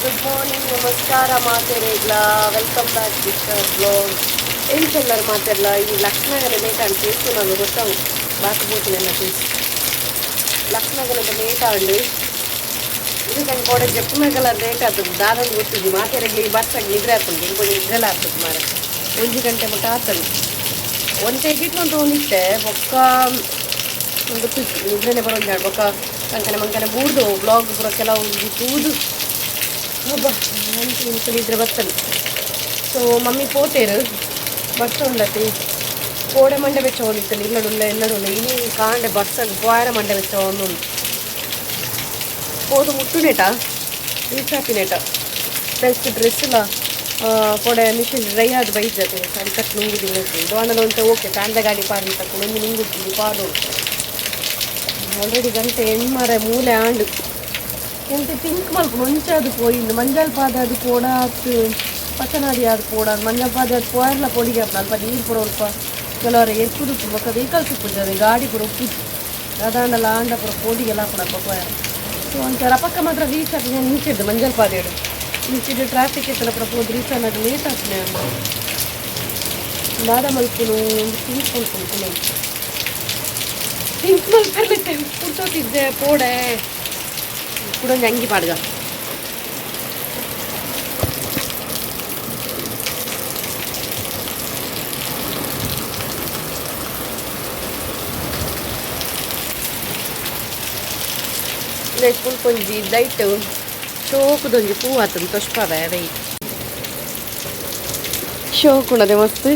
Good morning, ನಮಸ್ಕಾರ ಮಾತೆರೆಗ್ಲ. Welcome back mister blog. ಎಂಚೆಲ್ಲರು ಮಾತೆರ್ಲ? ಈ ಲಕ್ಷ್ಮಣಗಲ ಲೇಟ್ ಆಂಡ್. ಫೇಸ್ ನಾನು ಗೊತ್ತಾವು ಬಾಕಿ ಬೋತಿನ ಫೇಸ್. ಲಕ್ಷ್ಮಣಗಲ ಲೇಟ್ ಆಂಡ್. ಇದು ಕಂಡು ಕೋಡೆ ಜಪ್ಪುನಗಲ ಲೇಟ್ ಆಗ್ತದೆ. ದಾದಂದು ಗೊತ್ತಿದ್ದಿ ಮಾತೆರೆಗ್ಲ. ಈ ಬರ್ಸಾಗ ನಿದ್ರೆ ಆಗ್ತದೆ. ಇಂಕೊಂಜಿ ನಿದ್ರೆಲ ಆಗ್ತದೆ ಮಾರ. 1 ಗಂಟೆ ಮುಟ್ಟ ಆಗ್ತದೆ. ಒಂತೆ ಎಡಿಟ್ ಒಂದಿತ್ತೆ ಬೊಕ್ಕ ಗೊತ್ತಿತ್ತು, ನಿದ್ರೆನೆ ಬರೋದು. ಬೊಕ್ಕ ಕಂಕನೆ ಮಂಕನೆ ಬೂರ್ದು ಬ್ಲಾಗ್ ಪೂರ ಕೆಲವು ತೂದು, ಹಬ್ಬ ಅಂತ ನಿದ್ರೆ ಬರ್ತದೆ. ಸೊ ಮಮ್ಮಿ ಪೋತೇರು, ಬಸ್ ಉಂಡತಿ. ಕೋಡೆ ಮಂಡೆ ಬೆಚ್ಚ ಹೋಗಿತ್ತು. ಇಲ್ಲಡುಲ್ಲ ಇಲ್ಲಡುಲ್ಲ. ಇನಿ ಕಾಂಡೆ ಬರ್ಸಗ್ ಪೋಯರ ಮಂಡೆ ಬೆಚ್ಚ ಒಂದುಂಡು. ಪೋದು ಮುಟ್ಟುನೇಟ, ರೀಚ್ ಆಪಿನೇಟ. ಪ್ಲಸ್ ಡ್ರೆಸ್ ಎಲ್ಲ ಕೊಡೆ ಮಿಷಿನ್ ಡ್ರೈ ಆದ ಬೈಜತೆ ಸರಿಕಟ್ ನುಂಗುದಿಲ್ಲ. ಇದು ಆಂಡಲ ಒಂತೆ ಓಕೆ. ಫ್ಯಾನ್ದ ಗಾಡಿ ಪಾಡ್ಲಿ ತಕ್ಕ ಒಂಜಿ ನುಂಗುದು ಪಾಡು. ಆಲ್ರೆಡಿ ಗಂಟೆ ಎಣ್ಮರೆ ಮೂಲೆ ಆಂಡು. ಎಂತ ಥಿಂಕ್ ಮಲ್ಪುನು? ಒಂಚಾದು ಪೋಯಿಂದು ಮಂಜಲ್ ಪಾದ ಅದು ಪೋಡ ಅತ್ತು ಪಚ್ಚನಾಡಿ ಅದು ಪೋಡ. ಮಂಜಲ್ ಪಾದ ಅದು ಪೋಯರ್ಲ ಪೊಡಿಗೆ ಅಲ್ಪ ನೀರು ಪೂರ ಅಲ್ಪ ಕೆಲವರ ಎರ್ಪುದು. ಬೊಕ್ಕ ವೆಹಿಕಲ್ಸ್ ಉಪ್ಪುಜಾವೆ, ಗಾಡಿ ಪೂರ ಉಪ್ಪುಜಿ. ಅದಾಂಡಲ ಆಂಡ ಪೂರ ಪೋಡಿಗೆಲ್ಲ ಆಪುಂಡು ಅಲ್ಪ ಪೋಯರ. ಸೊ ಒಂಚ ರಪಕ್ಕ ಮಾತ್ರ ರೀಚ್ ಆಪಿನ. ನಿಂಚಿಡ್ದು ಮಂಜಲ್ ಪಾದೇಡು ನಿಂಚಿಡ್ದು ಟ್ರಾಫಿಕ್ ಇತ್ತಲ್ಲ, ಪೂರ ಪೋದು ರೀಚ್ ಆನಾಗ ಲೇಟ್ ಆಪಿನ. ದಾದ ಮಲ್ಪುನು? ಥಿಂಕ್ ಮಲ್ಪುನು. ಥಿಂಕ್ ಮಲ್ಪರ್ಲಿತ್ತೆ ಪುರ್ತೋತಿದ್ದೆ ಪೋಡೆ ಕುಡೊಂಜಿ ಅಂಗಿ ಪಾಡ್ಗ. ಫುಲ್ ಒಂಜಿ ದೈಟ್ ಶೋಕುದೊಂಜಿ ಪೂ ಆತಂದು ತೊಷ್ಪವೆ. ವೆಯ್ಟ್, ಶೋಕುಂಡದೆ ಮಸ್ತ್.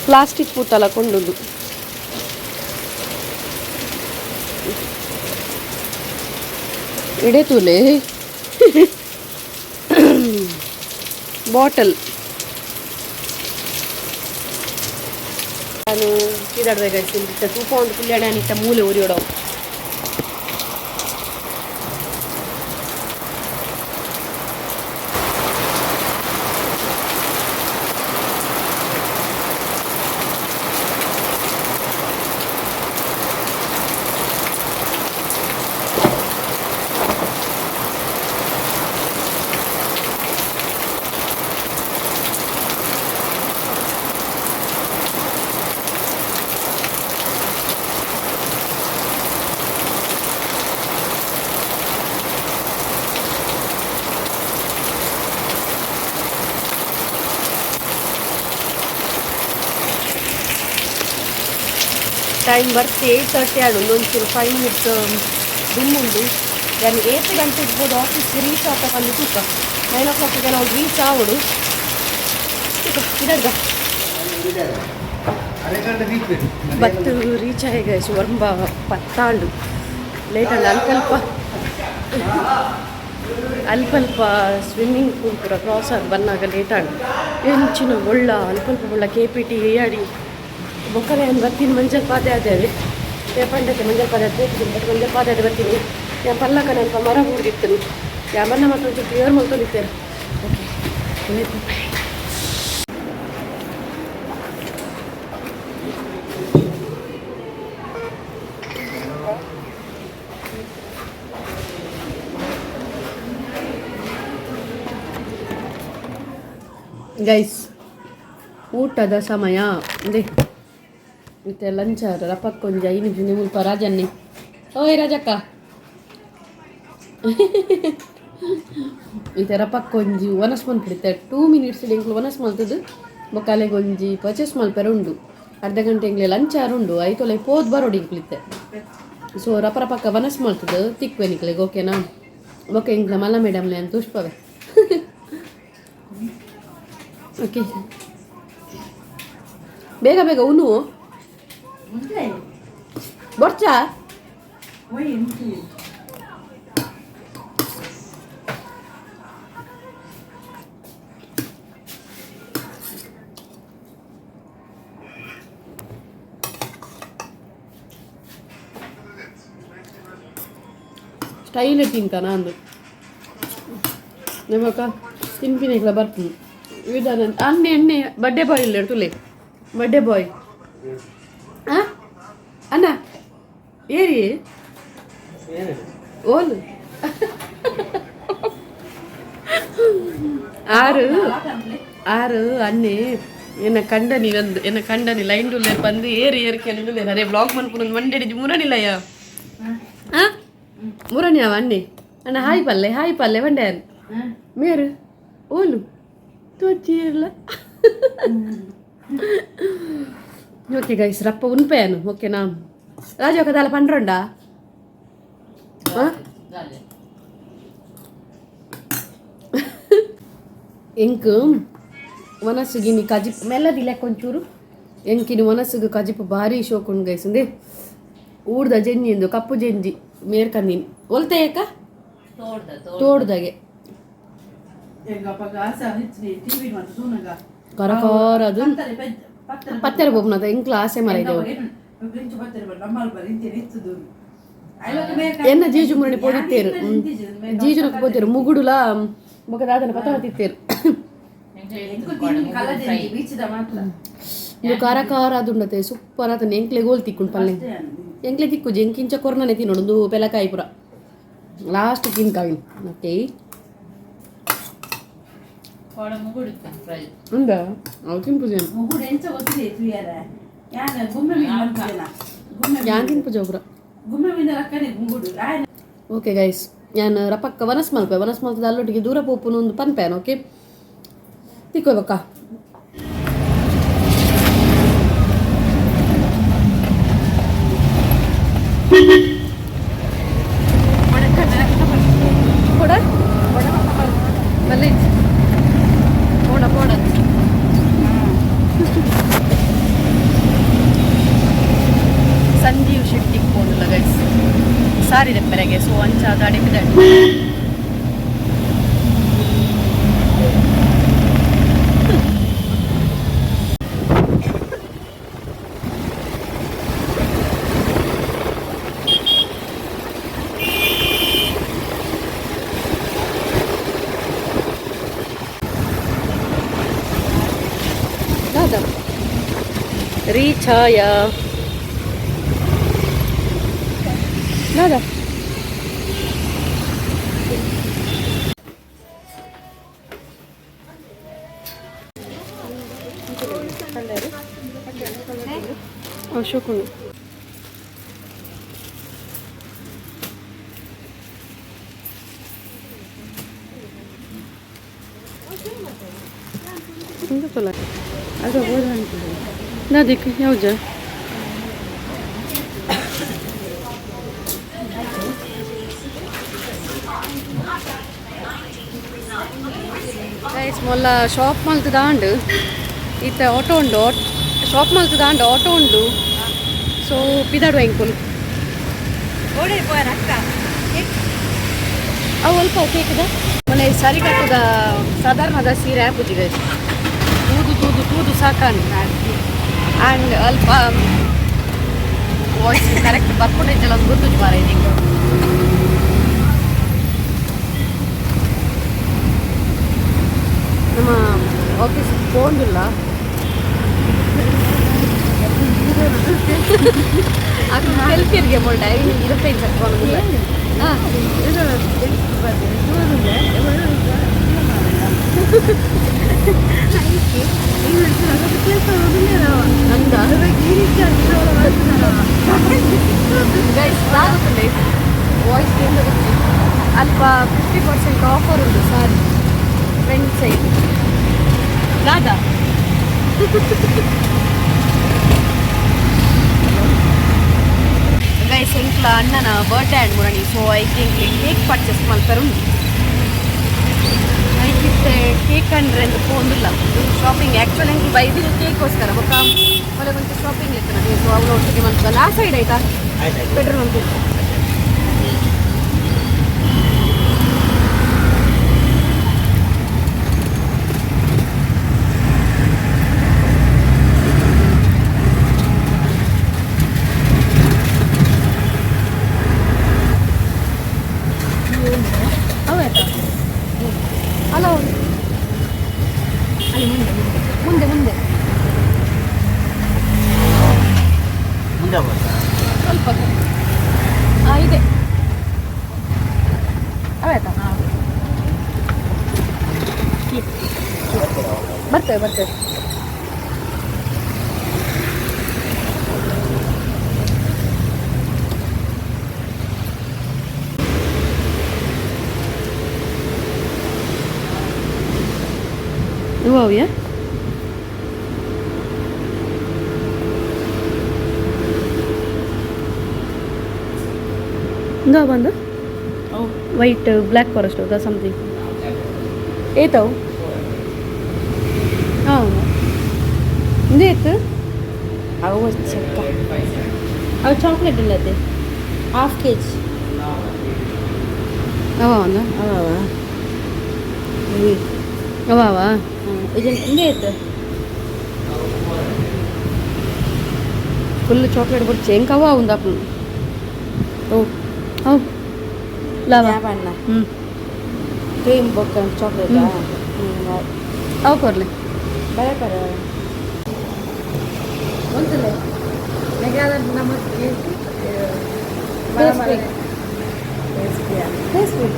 ಪ್ಲಾಸ್ಟಿಕ್ ಪೂತಲ ಕೊಂಡುಂಡು. ಇಡೆ ತೂಲೆ ಬಾಟಲ್. ನಾನು ಪಿದಾಡ್ವೆ ಗೈಸ್. ಇತ್ತೆ ತೂಪ ಒಂದು ಪುಲ್ಯಾಣ ಇತ್ತ ಮೂಲೆ ಉರಿಯೋಡವು. ಟೈಮ್ ಬರ್ತಿ 8:30 ಆಡು. ಒಂದೊಂಚೂರು 5 ಮಿನಿಟ್ಸ್ ದುಮ್ಮುಂಡು. ನಾನು ಏತ್ ಗಂಟೆಗೆ ಪೋದು ಆಫೀಸ್ಗೆ ರೀಚ್ ಆತ ಬಂದು ತೂಕ. 9 ಓ ಕ್ಲಾಕಿಗೆ ನಾವು ರೀಚ್ ಆವಡು. ತೂಕ ಇದರ್ಗ ಬತ್ತು ರೀಚ್ ಆಗಿ ಗೈಸ್. 9:10 ಆಂಡು. ಲೇಟ್ ಅಂಡ್. ಅಲ್ಪ ಅಲ್ಪ ಅಲ್ಪ ಸ್ವಿಮ್ಮಿಂಗ್ ಪೂಲ್ ಪೂರ ಕ್ರಾಸ್ ಆಗಿ ಬಂದಾಗ ಲೇಟ್ ಆಂಡ್. ಎಂಚಿನ ಒಳ್ಳ ಅಲ್ಪ ಅಲ್ಪ ಒಳ್ಳ ಕೆ ಪಿ ಟಿ ಏಯಾಡಿ. ಬೊಕ್ಕನೆ ನಾನು ಬರ್ತೀನಿ. ಮಂಜಲ್ ಪಾದೆ ಅದೇ ಪಂಡಕ್ಕೆ ಮಂಜಲ್ ಪಾದೆ ಹೋಗ್ತೀನಿ. ಬಟ್ ಮಂಜಲ್ ಪಾದೆ ಅದೇ ಬರ್ತೀನಿ. ಯಾ ಪಲ್ಲಕ್ಕ ಅಲ್ಪ ಮರ ಬೂರ್ದಿತ್ತು. ಯಾಮನ್ನ ಮಾತ್ರ ಒಂಚೂರು ಕ್ಲಿಯರ್ ಮಲ್ತೊಂದಿತ್ತೇನೆ. ಓಕೆ. ಗೈಸ್, ಊಟದ ಸಮಯ ಇದೆ. ಮತ್ತೆ ಲಂಚ್ ರಪಕ್ಕೊಂಜಿ 5 ನಿಮಿಷ ಮುಲ್ಪ ರಾಜನ್ನಿ. ಓಯ್ ರಾಜಕ್ಕ, ಇತ್ತೆ ರಪಕ್ಕೊಂಜಿ ಒನಸ್ ಮನ್ಪಿಡಿತ್ತೆ. 2 ಮಿನಿಟ್ಸ್ ಎಂಕ್ಲು ಒನಸ್ ಮಲ್ತದ್ದು. ಬೊಕ್ಕ ಅಲೆಗ್ ಒಂಜಿ ಪರ್ಚೇಸ್ ಮಲ್ಪೆರೆ ಉಂಡು. ಅರ್ಧ ಗಂಟೆ ಎಂಕ್ಲೆ ಲಂಚ್ ಆರು ಉಂಡು. ಐತೊಲೆ ಪೋದ್ ಬರೋಡು ಇಂಕ್ಲಿತ್ತೆ. ಸೊ ರಪ ರಪಕ್ಕ ವನಸ್ ಮಲ್ತದ್ದು ತಿಕ್ವೆ ನಿಕ್ಲೆಗ್, ಓಕೆನಾ? ಓಕೆ, ಎಂಕ್ಲ ಮಲ್ಲ ಮೇಡಮ್ಲೆ ಅಂತ ತುಷ್ಪವೆ. ಓಕೆ, ಬೇಗ ಬೇಗ ಉನು ಬೊರ್ಚಾ. ಸ್ಟೈಲ್ ತಿಂತಾನ ಅಂದು ನಿಮಕ ತಿನ್ಪಿನಿಕ್ಲ ಬರ್ತೀನಿ ವಿಧಾನ. ಅನ್ನೆ ಎಣ್ಣೆ ಬರ್ಡೇ ಬಾಯ್ ಇಲ್ಲ ತುಲೆ. ಬರ್ಡೇ ಬಾಯ್ ಆ ಅಣ್ಣ ಏರಿ. ಓಲು ಆರು ಆರು ಅನ್ನಿ ಎನ್ನ ಕಂಡನಿ ಒಂದು ಎನ್ನ ಕಂಡನಿ ಲೈನ್ ಡುಲ್ಲೆ ಬಂದು ಏರಿ ಏರಿ ಕೆಂಡುಲ್ಲೆ ಅರೆ ಬ್ಲಾಗ್ ಮನ್ಪುನ ಮಂಡೆಡಿ ಮುರಣಿಲ್ಲಯ್ಯ. ಆ ಮುರಣಿ ಅವ ಅಣ್ಣಿ ಅಣ್ಣ ಹಾಯ್ ಪಲ್ಲೆ ಹಾಯ್ ಪಲ್ಲೆ ಬಂಡೆ ಮೇರು ಓಲು ತೋಚಿರ್ಲ. ಓಕೆ ಗೈಸ್, ರಪ್ಪ ಉನ್ಪೇನು ಓಕೆನಾ? ರಾಜು ಕದಾಲ ಪಂಡ್ರಂಡ. ಎಂಕ್ ವನಸುಗಿನಿ ಕಜಿಪ್ ಮೆಲ್ಲದಿಲ್ಲ ಕೊಂಚೂರು. ಎಂಕಿನಿ ವನಸುಗು ಕಜಿಪು ಭಾರಿ ಶೋಕುಂಡು ಗೈಸ್. ಉಂದೆ ಊರ್ದ ಜೆಂಜಿ ಇಂದು ಕಪ್ಪು ಜೆಂಜಿ ಮೇರ್ಕಂದಿನಿ ಒಲ್ತೆ ಏಕ ತೋಡ್ದಾಗೆ ಕರಕಾರ ಅದು ಪತ್ತೆರ ಬೋಪ್ನದ ಎಂಕ್ಲ ಆಸೆ ಮರ ಇದೆ. ಎನ್ನ ಜೀಜು ಮುರಣಿ ಪೋದಿತ್ತೇರು ಜೀಜುನಕ್ಕೆ ಪೋತೇರು ಮುಗುಡುಲ ಬೊಕ ದಾದನ ಪತ್ತ ತಿತ್ತೇರು. ಇದು ಖಾರ ಖಾರ ಅದು ಸೂಪರ್ ಆತನ. ಎಂಕ್ಲೆ ಗೋಲ್ ತಿಕ್ಕೊಂಡು ಪಲ್ಲೆ ಎಂಕ್ಲೆ ತಿಕ್ಕು ಎಂಕಿಂಚ ಕೊರ್ನನೆ ತಿನ್ನೋಡು. ಒಂದು ಪೆಲಕಾಯಿ ಪುರ ಲಾಸ್ಟ್ ತಿನ್ಕಾವಿನ. ಓಕೆ, ఉందా? ಅವು ತಿನ್ಪುಜ. ಯಾನ್ ತಿನ್ಪುಜ ಪುರ. ಓಕೆ ಗೈಸ್, ನಾನು ರಪಕ್ಕ ವನಸ್ ಮಲ್ಪೆ ವನಸ್ ಮಲ್ತದ ಅಲ್ಲೊಟ್ಟಿಗೆ ದೂರ ಪೋಪುನ ಒಂದು ಪನ್ಪೇನ. ಓಕೆ, ತಿಕ್ಕೋಬೇಕ. ಕೊಡ ಬಲ್ಲೆ ಪೋಡ ಪೋಡ. ಸಂಜೀವ್ ಶೆಟ್ಟಿ ಪೋನುಲ್ಲ ಗೈಸ್, ಸಾರಿ ದೆಪ್ಪರೆಗೆ. ಸೊ ಅಂಚ ದಾಡಿ ಬಿದ್ದಾಡಿ ದಾದಾ ರೀಚ್ ಆಯ ದಾದಾ. ಅಶೋಕನು ದಾದಿಕ್ ಯಾವ್ಜ ಗೈಸ್? ಮೊಲ್ಲ ಶಾಪ್ ಮಲ್ತ್ ದಾಂಡ್ ಇತ್ತ ಆಟೋ ಉಂಡು. ಶಾಪ್ ಮಲ್ತ್ ದಾಂಡ್ ಆಟೋ ಉಂಡು. ಸೊ ಪಿದಾಡು ಎಂಕುಲು. ಅವು ಅಲ್ಪ ಕೇಕದ ಮೊನ್ನೆ ಸರಿ ಕಟ್ಟದ ಸಾಧಾರಣದ ಸೀರೆ ಆಪುಜಿ ಗೈಸ್. ತೂದು ತೂದು ತೂದು ಸಾಕಾಂಡ್. ಆ್ಯಂಡ್ ಅಲ್ಪ ವಾಯ್ಸ್ ಕರೆಕ್ಟ್ ಬರ್ಪುಂಡು ಒಂದು ಗೊತ್ತುಜಿ ಮಾರ ಇದು. ನಮ್ಮ ಆಫೀಸ್ ಫೋನ್ ಅದು ಸೆಲ್ಫಿಯರ್ಗೆ ಅಮೌಂಟ್ 25 ಸಕ್ಕೊಂಡು. ಹಾಂ, ನಂದ ಗೈಸ್ ಆಗುತ್ತದೆ ವಾಯ್ಸ್ ಅಲ್ಪ. 50% ಆಫರ್ ಉಂಟು ಸಾರಿ ಫ್ರಂಟ್ ಸೈಡ್. ದಾದಾ ಗೈಸ್, ಎಂಕ್ಲ ಅಣ್ಣನ ಬರ್ಡೇ ಆ್ಯಂಡ್ ಮುರಣಿ. ಸೊ ಐಕ್ ಕೇಕ್ ಪರ್ಚೇಸ್ ಮಲ್ಪೆರ ಉಂಡು. ಐಕಿತ್ತೆ ಕೇಕ್ ಅಂದ್ರೆ ಎಂದು ಪೋಂದಿಲ್ಲ. ಶಾಪಿಂಗ್ ಆ್ಯಕ್ಚುಲಿ ಎಂಕ್ ಬೈದಿನ ಕೇಕ್ಗೋಸ್ಕರ ಬೊಕ್ಕ ಮೊಲೆ ಮುಂಚೆ ಶಾಪಿಂಗ್ ಇತ್ತು. ಸೊ ಅವಳು ಒಟ್ಟಿಗೆ ಮಲ್ಪಲ್ಲ. ಆ ಸೈಡ್ ಆಯ್ತಾ? Petrol bunk. ಅವಾಯ್ತಾ? ಅಲ್ಲ, ಅಲ್ಲಿ ಮುಂದೆ ಮುಂದೆ ಮುಂದೆ. ಮುಂದೆ ಹೋಗ್ಬೋದಾ? ಸ್ವಲ್ಪ ಇದೆ. ಬರ್ತೇವೆ ಬರ್ತೇವೆ. ಇವಾವ್ಯಾ? ಇಂದ ಬಂದು ವೈಟ್ ಬ್ಲ್ಯಾಕ್ ಫಾರೆಸ್ಟ್ ಹೌದಾ? ಸಮಥಿಂಗ್ ಏತವು. ಹಾಂ, ಇಂದು ಏತು? ಅವು ಚೆಕ್ಕ. ಅವು ಚಾಕ್ಲೇಟ್ ಇಲ್ಲತ್ತೆ. Half KG. ಅವ ಒಂದು. ಅವ. ಅವ. ಇದು ಹಿಂಗೆ ಇತ್ತು. ಫುಲ್ ಚಾಕ್ಲೇಟ್ ಬೊಡ್ಚಿ ಎಂಕ್ ಅವ ಉಂದಾಪುಂಡು. ಓ ಅವು ಲಾವಾ. ಬಣ್ಣ. ಹ್ಞೂ. ಕ್ರೀಮ್ ಬೊಕ್ಕ ಚಾಕ್ಲೇಟ್. ಹ್ಞೂ. ಅವು ಕೊರ್ಲೆ. ಬರ ಬರ. ಒಂದಲೇ. Pastry. Pastry.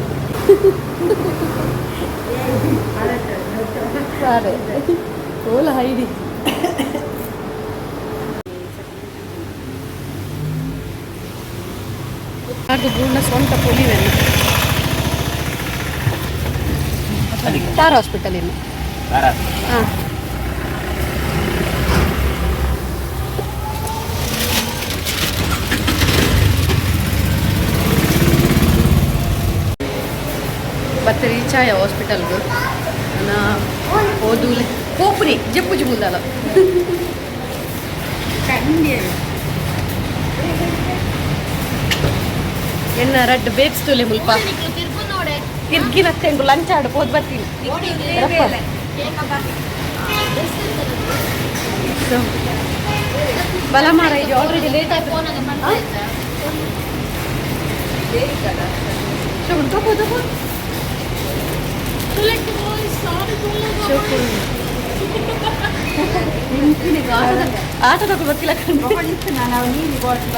ಸರಿ ಓಲ ಹೈಡಿ. ಅದು ಪೂರ್ಣ ಸ್ವಂತ ಪೊಲಿವೆಲ್ಲ ತಾರ ಹಾಸ್ಪಿಟಲ್ ಇನ್ನು. ಹಾಂ, ಮತ್ತೆ ರೀಚ್ ಆಯ ಹಾಸ್ಪಿಟಲ್ಗೆ. ನಾ ಓದೂಲೆ ಪೋಪುನಿ ಜಪ್ಪುಜಿ ಮುಂದಲ್ಲ. ಎನ್ನ ರಡ್ಡ್ ಬೇಬ್ಸ್ ತೂಲೆ ಮುಲ್ಪ ತಿರ್ಗಿನತ್ತೆ. ಎಂಗು ಲಂಚ್ ಆಡು ಪೋದ್ ಬರ್ತೀನಿ. ಸೊ ಬಲ ಮಾರ, ಇದು ಆಲ್ರೆಡಿ ಲೇಟ್ ಆಯ್ತು. ಶೋಭನ್, ತಗೋ ತಗೋ. ಶೋಭನ್, ಆಟದ ಗೊತ್ತಿಲ್ಲ ಕಣ್ಣು. ನಾವು ನೀರು ಬಾಟಲ್.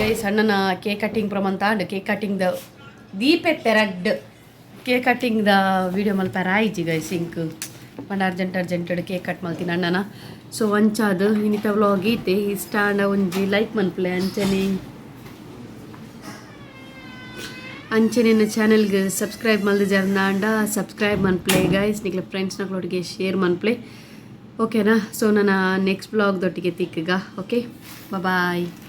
ಗೈಸ್, ಅಣ್ಣನ ಕೇಕ್ ಕಟ್ಟಿಂಗ್ ಪ್ರಮಂತ and cake cutting the ದೀಪೆತ್ತೆ red cake cutting the video ಮಲ್ಪಾರ ಆಯ್ಜಿ guys. ಇಂಕ್ ಪಂಡ ಅರ್ಜೆಂಟ್ ಅರ್ಜೆಂಟ್ ಕೇಕ್ ಕಟ್ ಮಲ್ತೀನಿ ಅಣ್ಣನ. So ಅಂಚಾದ ಇನ್ನಿತ vlog ಈತೆ. ಇಷ್ಟ ಆಂಡ ಒಂಜಿ ಲೈಕ್ ಮನ್ಪುಲೆ. ಅಂಚನೆ ಅಂಚನೆ ಚಾನೆಲ್ಗೆ ಸಬ್ಸ್ಕ್ರೈಬ್ ಮಲ್ದ ಜರ್ನಾಂಡ ಸಬ್ಸ್ಕ್ರೈಬ್ ಮನ್ಪ್ಲೆ ಗೈಸ್. ನಿಕ್ಲೆ ಫ್ರೆಂಡ್ಸ್ನಕ್ಲೊಟ್ಟಿಗೆ ಶೇರ್ ಮನ್ಪ್ಲೆ, ಓಕೆನಾ? ಸೊ ನನ್ನ ನೆಕ್ಸ್ಟ್ ಬ್ಲಾಗ್ ದೊಟ್ಟಿಗೆ ತಿಕ್ಕಗ. Okay, bye.